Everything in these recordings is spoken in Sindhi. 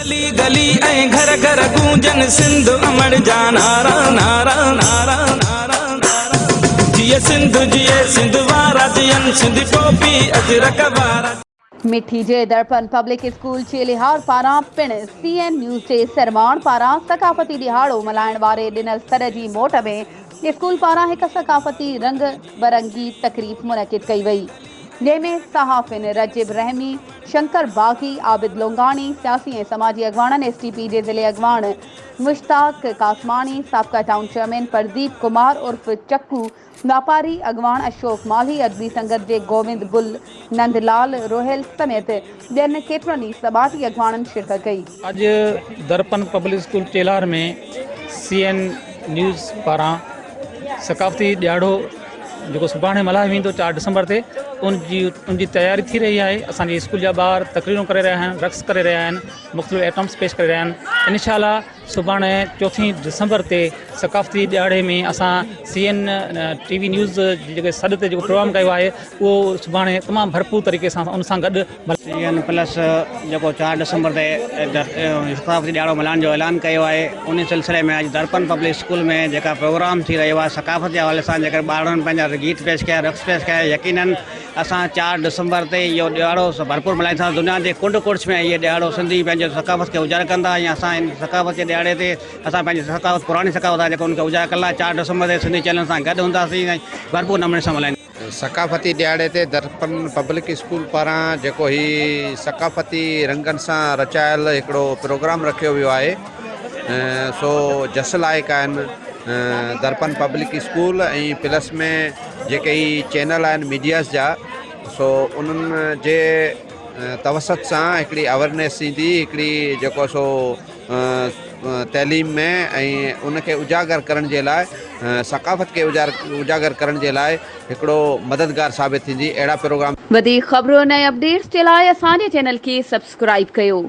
گلي گلي ۽ گهر گهر گونجن سنڌ امڙ جا نعرا نعرا نعرا نعرا نعرا جيئي سنڌ جيئي سنڌ وارا جيئن سنڌي ٽوپي اجرڪ وارا. مٺي جي درپن پبلڪ اسڪول چيليهار پاران پڻ سي اين نيوز جي سرواڻ پاران ثقافتي ڏهاڙو ملهائڻ واري ڏنل سڏ جي موٽ ۾ اسڪول پاران هڪ ثقافتي رنگ برنگي تقريب منعقد ڪئي وئي جنهن ۾ صحافين رجب رحمي، شنڪر باغي، عابد لونگاڻي، سياسي ۽ سماجي اڳواڻن ايس ٽي پي جي ضلعي اڳواڻ مشتاق قاسماڻي، سابقه ٽائون چيئرمين پرديپ ڪمار عرف چڪو، واپاري اڳواڻ اشوڪ مالهي، ادبي سنگت جي گووند گل، نند لال روهيل سميت ٻين ڪيترن ئي سماجي اڳواڻن شرڪت ڪئي. اڄ Darpan public school Chelhar ۾ C N news پاران ثقافتي ڏهاڙو جيڪو سڀاڻي ملهايو ويندو چار ڊسمبر تي ان جي ان جي تياري ٿي رهي آهي اسان جي اسڪول جا ٻار تقريرون ڪري رهيا آهن رقص ڪري رهيا آهن مختلف آئٽمس پيش ڪري رهيا آهن انشاء الله سڀاڻي چوٿين ڊسمبر تي ثقافتي ڏهاڙي ۾ اسان سي اين ٽي وي نيوز جي جيڪي سڏ تي جيڪو پروگرام ڪيو آهي اهو سڀاڻي تمام ڀرپور طريقي سان ان سان گڏ سي اين پلس جيڪو چار ڊسمبر تي ثقافتي ڏهاڙو ملهائڻ جو اعلان ڪيو آهي ان سلسلي ۾ اڄ درپن پبلڪ اسڪول ۾ جيڪا پروگرام ٿي رهيو آهي ثقافت جي حوالي سان جيڪر ٻارڙن پنهنجا گيت پيش ڪيا رقص پيش ڪيا يقينن اسان چار ڊسمبر تي اهو ڏهاڙو ڀرپور ملهائينداسين دنيا جي ڪنڊ ڪڙڇ ۾ اهي ڏهاڙو سنڌي پنهنجي ثقافت کي اجاگر ڪندا ۽ اسان ان ثقافت جي ڏهاڙي تي اسان پنهنجي ثقافت پراڻي ثقافت آهي جيڪو ان کي اجاگر ڪرڻ لاء چار ڊسمبر تي سنڌي چينل سان گڏ هونداسين ۽ ڀرپور نموني سان ملهائينداسين. ثقافتي ڏهاڙي تي درپن پبلڪ اسڪول پاران جيڪو هي ثقافتي رنگن سان رچايل هڪڙو پروگرام رکيو ويو آهي سو جس لائق آهن درپن پبلڪ اسڪول ۽ پلس ۾ جيڪي هي چينل آهن ميڊياز جا سو انهن جي توسط سان هڪڙي اويرنيس ايندي هڪڙي جيڪو سو تعليم ۾ ۽ ان کي اجاگر ڪرڻ جي لاء ثقافت کي اجاگر ڪرڻ جي لاء هڪڙو مددگار ثابت ٿيندي اهڙا پروگرام. وڌيڪ خبرن ۽ اپڊيٽس جي لاء اسان جي چينل کي سبسڪرائيب ڪيو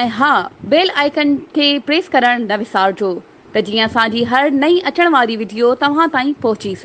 ۽ ها بيل آئيڪن کي پريس ڪرڻ نه وسارجو ته جيئن اسان جي هر نئين اچڻ واري وڊيو توهان تائين پهچي سگهي.